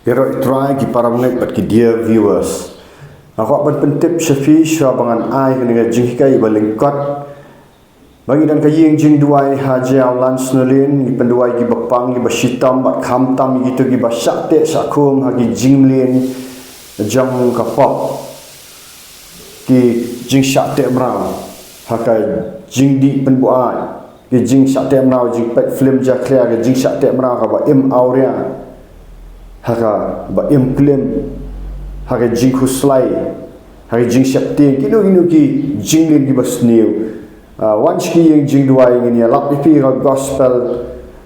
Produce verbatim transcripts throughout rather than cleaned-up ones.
Ïaroh Trai, ki para bangeit bad ki dear viewers. Nga kwah ban pyntip sha phi shuwa ba ngan ai kane ka jinghikai ba lyngkot. Ba ngi don ka ïing jingduwai ha Jaïaw Lansonalane, ngi pynduwai kiba pang, kiba shitom bad khamtam ïa kito kiba shah teh shah khum ha ki jingmlien jong ka pop. Ki jingshah teh mraw ha ka jingdih pynbuaid, ki jingshah teh mraw jingpeit film jakhlia, ki jingshah teh mraw kaba im awria ha kaba im klim, ha ka jingkhuslai, ha ka jingsheptieng, kino kino ki jingmlien kiba sniew. Ah, wan sha ki ïing jingduwai, ngin ïalap ïa phi ka gospel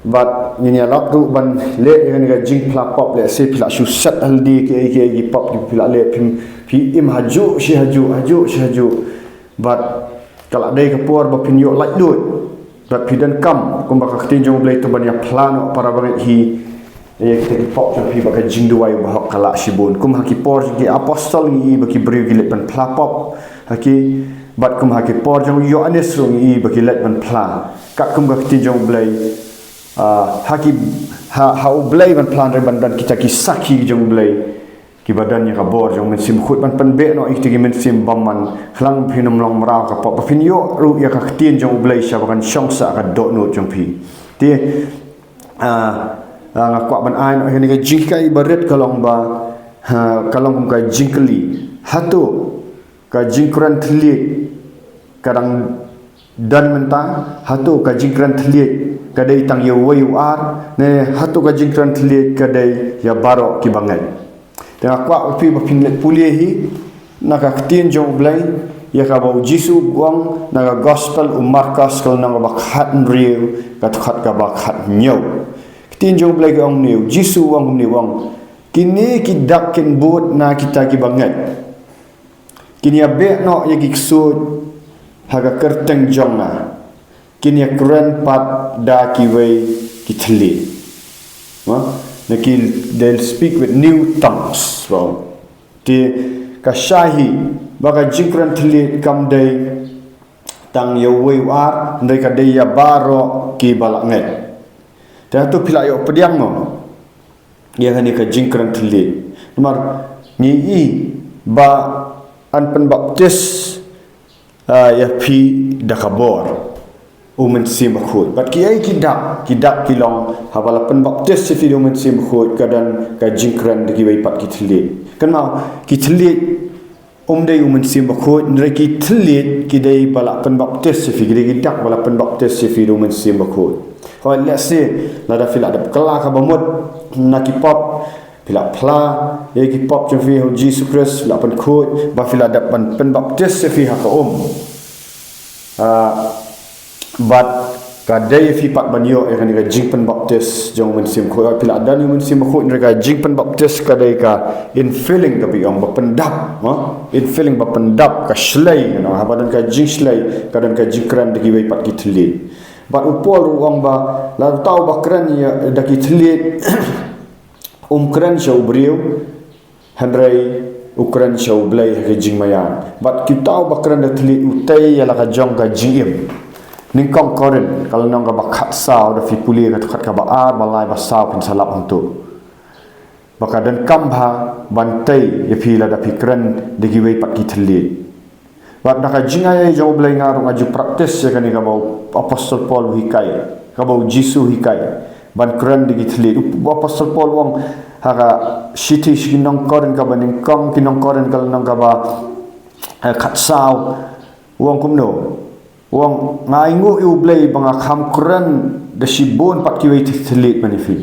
bad ngin ïalap ruh ban leh ïa kane ka jingphla pop. Lehse phi la shu set halade kiei kiei ki pop ki phi la leh, phim, phi im hajuh shi hajuh, hajuh shi hajuh. Bad ka la dei ka por ba phin ïoh laitluid bad phi donkam kumba ka ktien jong U Blei to ban ïa phla noh para bangeit hi ïa kita ki pop jong phi bad ka jingduwai ba hok ka la shibun. Kum ha ki por jong ki apostol ngi i ba ki briew ki leit ban phla pop ha ki, bad kum ha ki por jong u Ïoannis ruh ngi i ba ki leit ban phla. Katkum ka ktien jong U Blei, ah, ha ki, ha, ha U Blei ban phla, hynrei ban don kita ki sakhi jong U Blei kiba don ïa ka bor jong U Mynsiem Bakhuid ban pynbeit noh ïa kita ki mynsiem bymman, khnang ba phin ym long mraw ka pop, ba phin ïoh ruh ïa ka ktien jong U Blei sha ba kan shong sah ka dohnud jong phi. Te, ah, ah, nga kwah ban ai noh ïa kane ka jinghikai ba rit, ka long ba, ha, ka long kum ka jingkylli. Hato ka jingkren thylliej ka dang don mynta? Hato ka jingkren thylliej ka dei tang ïa uwei u ar, ne hato ka jingkren thylliej ka dei ïa baroh kiba ngeit? Te nga kwah ïa phi ba phin leit pule hi na ka ktien jong U Blei, ïa kaba U Jisu u ong na ka gospel u Markos, ka lynnong kaba khathynriew, ka dkhot kaba khathynñiew. Ktien jong U Blei ka ong kumne, U Jisu u ong kumne, u ong, kine ki dak kin bud na kita kiba ngeit. Kin ïa beh noh ïa ki ksuid ha ka kyrteng jong nga. Kin ïa kren pat da kiwei ki thylliej. Ha? Na ki, they'll speak with new tongues. Wow. Te ka shai hi ba ka jingkren thylliej kam dei tang ïa uwei u ar, hynrei ka dei ïa baroh kiba la ngeit. Te hato phi la ïoh pdiang mo ïa kane ka jingkren thylliej? Namar ngi i ba yn pynbaptis, ah, ïa phi da ka bor U Mynsiem Bakhuid. Bad kiei ki dak? Ki dak ki long haba la pynbaptis ïa phi da U Mynsiem Bakhuid, ka don ka jingkren da kiwei pat ki thylliej. Kynmaw, ki thylliej um dei U Mynsiem Bakhuid, hynrei ki thylliej ki dei ba la pynbaptis ïa phi, ki dei ki dak ba la pynbaptis ïa phi da U Mynsiem Bakhuid. Hooid, lehse lada phi la dep kylla kaba mut na ki pop, phi la phla ïa ki pop jong phi ha U Jisu Khrist, phi la pynkhuid, ba phi la dep ban pynbaptis ïa phi ha ka um. Ah, bad ka dei ïa phi pat ban ïoh ïa kane ka jingpynbaptis jong U Mynsiem Bakhuid. Phi la don ïa U Mynsiem Bakhuid, hynrei ka jingpynbaptis ka dei ka infilling kaba ong ba pyndap, ha? Infilling ba pyndap, ka shlei, you know, haba don ka jingshlei, ka don ka jingkren da kiwei pat ki thylliej. Bad u Paul ruh u ong ba lada uta uba kren ïa da ki thylliej um kren sha u briew, hynrei u kren sha U Blei ha ka jingmaïan. Bad uta uba kren da thylliej u tei ïa la ka jong ka jingim. Nyngkong Korinth, ka lynnong kaba khatsaw, da phi pule ka dkhot kaba ar, ba lai, ba saw, phin sa lap hangto. Ba ka donkam bha ban tei ïa phi lada phi kren da kiwei pat ki thylliej. Bad na ka jingaiei jong U Blei nga ruh nga ju practice ïa kane kaba u Apostol Paul u hikai, kaba U Jisu u hikai, ban kren da ki thylliej. U Apostol Paul u ong ha ka shithi sha ki nong Korinth kaba nyngkong, ki nong Korinth ka lynnong kaba, eh, khatsaw, u ong kumno? U ong, nga ainguh ïa U Blei ba nga kham kren da shibun pat kiwei ki thylliej ban ïa phi.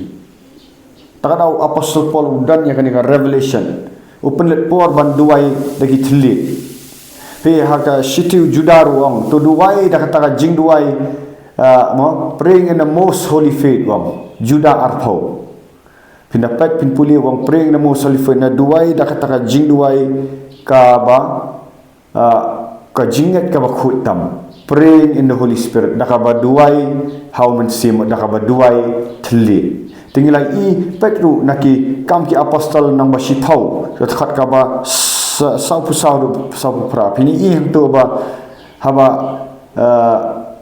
Te ka dei u Apostol Paul u don ïa kane ka revelation. U pynleit por ban duwai da ki thylliej. Phi, ha ka shithi u Juda ruh u ong, to duwai da kata ka jingduwai, ah, mo, praying in the most holy faith, u ong. Juda arphew. Phin da peit phin pule, u ong praying in the most holy faith, na duwai da kata ka jingduwai kaba ah, ka jingngeit kaba khuid tam. Praying in the Holy Spirit, da kaba duwai ha U Mynsiem, da kaba duwai thylliej. Te ngi la i, peit ruh na Ki Kam ki Apostol lynnong ba shiphew, ka dkhot kaba sa-, sawphew saw, sawphew phra. Phin i hangto ba haba, ah,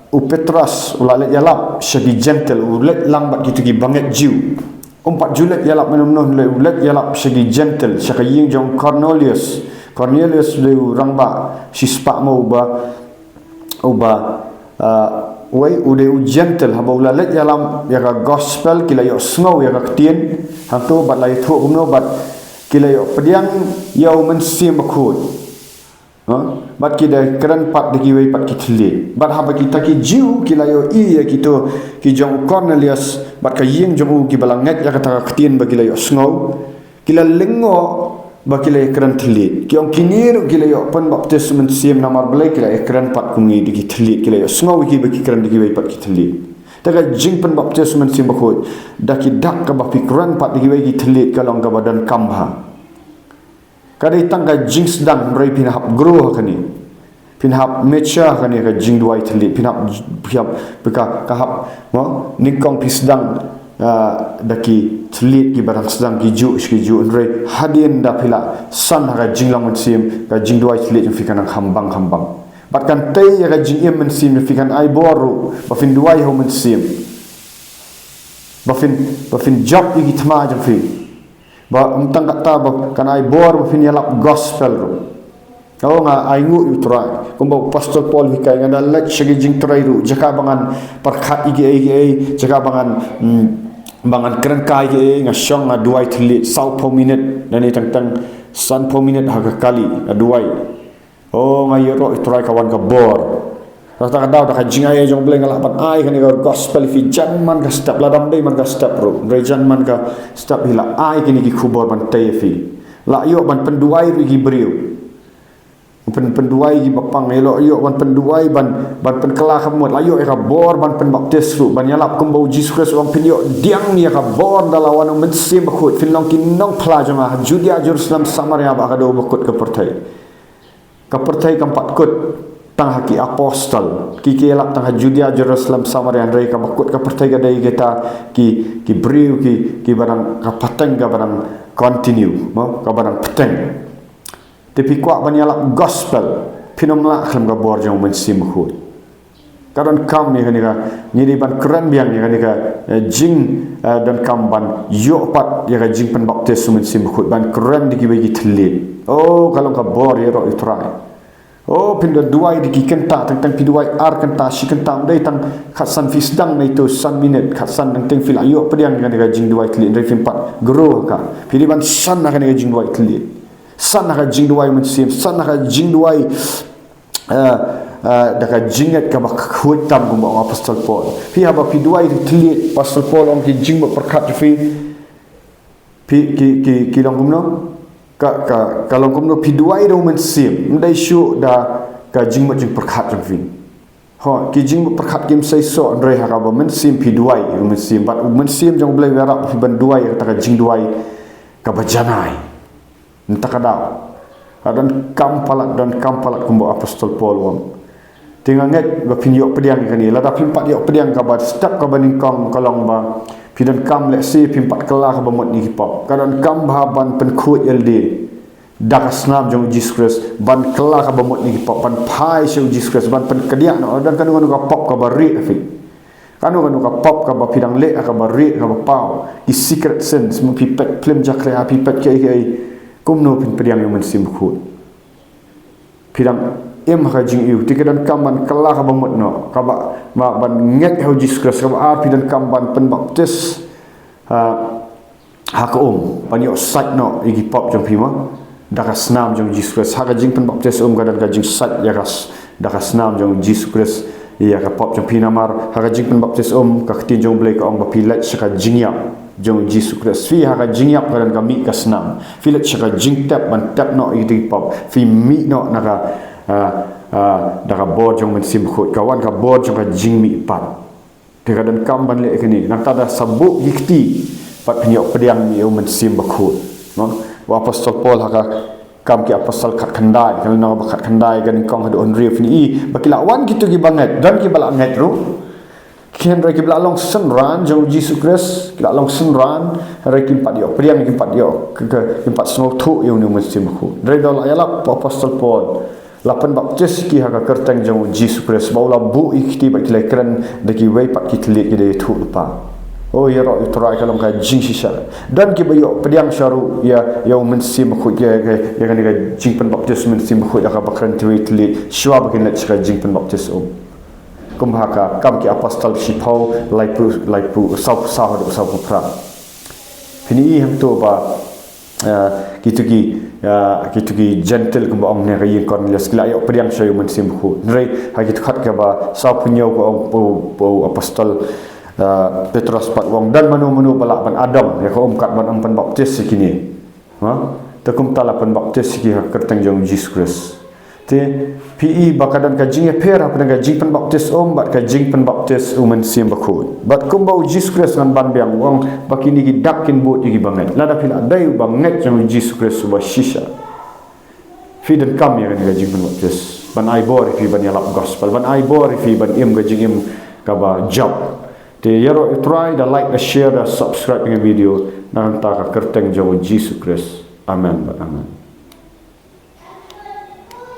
u Petros u la leit ïalap sha ki Jentil, u leit lang bad kito ki bangeit Jiw. Um pat ju leit ïalap mynno mynno, u leit ïalap sha ki Jentil, sha ka ïing jong Cornelius. Cornelius u dei u rangbah shispah mo uba, uba, ah, wei, u dei u Jentil, haba u la leit ïalam ïa ka gospel, ki la ïohsngew ïa ka ktien hangto, bad la ïathuh kumno, bad ki la ïoh pdiang ïa u Mynsiem Bakhuid. Ha? Bad ki da kren pat da kiwei pat ki thylliej. Bad haba kita ki Jiw ki la ïohi ïa kito ki jong u Cornelius bad ka ïing jong u, kiba la ngeit ïa kata ka ktien ba ki la ïohsngew, ki la lyngngoh ba ki la ïakren thylliej. Ki ong, kine ruh ki la ïoh pynbaptis mynsiem, namar balei ki la ïakren pat kumne da ki thylliej, ki la ïohsngew ïa ki ba ki kren da kiwei pat ki thylliej. Te ka jingpynbaptis Mynsiem Bakhuid da ki dak kaba phi kren pat da kiwei ki thylliej ka long kaba donkam bha. Ka dei tang ka jingsdang, hynrei phin hap grow ha kane. Phin hap mature ha kane ka jingduwai thylliej. Phin hap, phin hap, phi ka, ka hap, mo, nyngkong phi sdang, ah, da ki thylliej kiba dang sdang, ki juh, ki juh, hynrei hadien da phi la san ha ka jinglong mynsiem, ka jingduwai thylliej jong phi kan nang kham bang, kham bang. Bad kan tei ïa ka jingim mynsiem jong phi, kan ai bor ruh ba phin duwai ha u Mynsiem. Ba phin, ba phin jop ïa ki thma jong phi. Ba ym tang kata, ba kan ai bor ba phin ïalap gospel ruh. O, nga ainguh ïa u Trai. Kumba u Apostol Paul u hikai, nga da leit sha ki jingtrei ruh, jaka ba ngan pyrkhat ïa kiei kiei, jaka ba ngan, mm, ba ngan kren kai kiei, nga shong nga duwai thylliej sawphew minit, nangne teng teng sanphew minit ha ka kali nga duwai. O, nga ïaroh ïa u Trai, ka wan ka bor. Kata ka daw da ka jingai jong U Blei nga lah ban ai kane ka gospel ïa phi jan man ka step, lada ym dei man ka step ruh, hynrei jan man ka step phi la ai kine ki khubor ban tei ïa phi. La ïoh ban pynduwai ruh ïa ki briew. Pyn, pynduwai ïa ki bapang, ïoh, ïoh ban pynduwai, ban, ban pynkylla ka mut, la ïoh ïa ka bor ban pynbaptis ruh, ban ïalap kumba u Jisu Khrist u ong, phin ïoh pdiang ïa ka bor da la wan u Mynsiem Bakhuid, phin long ki nongphla jong nga ha Judia, Jerusalem, Samaria bad ha ka dei uba kut ka pyrthei. Ka pyrthei kam pat kut tang ha ki apostol. Ki, ki ïalap tang ha Judia, Jerusalem, Samaria, hynrei kaba kut ka pyrthei ka dei kita ki, ki briew ki, kiba dang, ka pateng kaba dang continue, mo, kaba dang pateng. Te phi kwah ban ïalap gospel, phin ym lah khlem ka bor jong u Mynsiem Bakhuid. Ka donkam ïa kane ka, ngi dei ban kren biang ïa kane ka, eh, jing, eh, donkam ban ïoh pat ïa ka jingpynbaptis u Mynsiem Bakhuid, ban kren da kiwei ki thylliej. O, ka long ka bor ïaroh ïa u Trai. O, phin da duwai da ki kynta, teng teng phi duwai ar kynta, shi kynta, ym dei tang khatsan phi sdang na ito san minit, khatsan, teng teng phi la ïoh pdiang ïa kane ka jingduwai thylliej, hynrei phim pat grow ha ka. Phi dei ban san ha kane ka jingduwai thylliej. San ha ka jingduwai mynsiem, san ha ka jingduwai, eh, eh, da ka jingngeit kaba khuid tam, kumba ong Apostol Paul. Phi, haba phi duwai thylliej, Apostol Paul ong, ki jingmut pyrkhat phi, phi ki, ki, ki long kumno? Ka, ka, ka long kumno phi duwai da u Mynsiem? Ym dei shuh da ka jingmut jingpyrkhat jong phi. Ho, ki jingmut pyrkhat kim seisoh, hynrei ha kaba mynsiem phi duwai ïa u Mynsiem, bad u Mynsiem jong U Blei u ïarap phi ban duwai ïa kata ka jingduwai kaba janai. Nangta ka daw, ka donkam palat, donkam palat kumba u Apostol Paul u ong. Te nga ngeit ba phin ïoh pdiang ïa kane. Lada phim pat ïoh pdiang, kaba step kaba nyngkong ka long ba phi donkam, lehse phim pat kylla kaba mut na ki pop. Ka donkam ba ban pynkhuid ïalade da ka snam jong u Jisu Khrist, ban kylla kaba mut na ki pop, ban phai sha u Jisu Khrist, ban pynkdiah noh, don kano kano ka pop kaba rieh ha phi. Kano kano ka pop kaba phi dang leh kaba rieh, kaba paw, ki secret sins, mo, phi peit phlim jakhlia, phi peit kiei kiei, kumno phin pdiang ïa u Mynsiem Bakhuid? Phi dang im ha ka jingiw, te ka donkam ban kylla kaba mut noh, kaba, ma, ban ngeit ha u Jisu Khrist, kaba ar phi donkam ban pynbaptis, ah, ha ka um, ban ïoh sait noh ïa ki pop jong phi, mo, da ka snam jong u Jisu Khrist. Ha ka jingpynbaptis um ka don ka jingsait ïa ka s-, da ka snam jong u Jisu Khrist ïa ka pop jong phi, namar ha ka jingpynbaptis um, ka ktien jong U Blei ka ong ba phi leit sha ka jingïap jong u Jisu Khrist. Phi ha ka jingïap ka don ka mih ka snam. Phi leit sha ka jingtep ban tep noh ïa ki pop. Phi mih noh na ka, ah, ah, da ka bor jong u Mynsiem Bakhuid. Ka wan ka bor jong ka jingmihpat. Te ka donkam ban leh kane. Nangta da sa buh ïa ki kti, pat phin ïoh pdiang ïa u Mynsiem Bakhuid. Mo? U Apostol Paul ha ka Kam ki Apostol khatkhyndai, ka lynnong ba khatkhyndai, ka nyngkong haduh hynriew, phin i ba ki la wan kito kiba ngeit, don kiba la ngeit ruh. Hynrei kiba la long synran jong u Jisu Khrist, ki la long synran, hynrei kim pat ïoh pdiang, kim pat ïoh, ki, ki, kim pat sngewthuh ïa une u Mynsiem Bakhuid. Hynrei da la ïalap u Apostol Paul, la pynbaptis ïa ki ha ka kyrteng jong u Jisu Khrist, bad u la buh ïa ki kti bad ki la kren da kiwei pat ki thylliej, ki da ïathuh lypa. O ïaroh ïa u Trai ka long ka jingshisha. Don kiba ïoh pdiang sha ruh ïa, ïa u Mynsiem Bakhuid, ïa, ïa, ïa kane ka jingpynbaptis u Mynsiem Bakhuid da kaba kren three times, shuwa ba kin leit sha ka jingpynbaptis um. Kum ha ka Kam ki Apostol shiphew, laiphew, laiphew, saw, saw haduh sawphew phra. Phin ïohi hangto ba, eh, kito ki, eh, kito ki Gentile kumba ong ne ka ïing Kornelius ki la ïoh pdiang sha u Mynsiem Bakhuid. Hynrei ha ki dkhot kaba sawphew hynñiew ka ong u, u Apostol, eh, Petros pat u ong, don mano mano ba lah ban adong ïa ka um katba ym pynbaptis ïa kine. Ha? Te kumta la pynbaptis ïa ki ha ka kyrteng jong u Jisu Khrist. Te phi i ba ka don ka jingïapher hapdeng ka jingpynbaptis um bad ka jingpynbaptis u Mynsiem Bakhuid. Bad kumba u Jisu Khrist ngan ban biang u ong ba kine ki dak kin bud ïa ki bangeit. Lada phi la dei u bangeit jong u Jisu Khrist uba shisha, phi donkam ïa kane ka jingpynbaptis ban ai bor ïa phi ban ïalap gospel, ban ai bor ïa phi ban im ka jingim kaba jop. Te ïaroh ïa u Trai, da like, da share, da subscribe ïa ka video na ka bynta ka kyrteng jong u Jisu Khrist. Amen bad amen.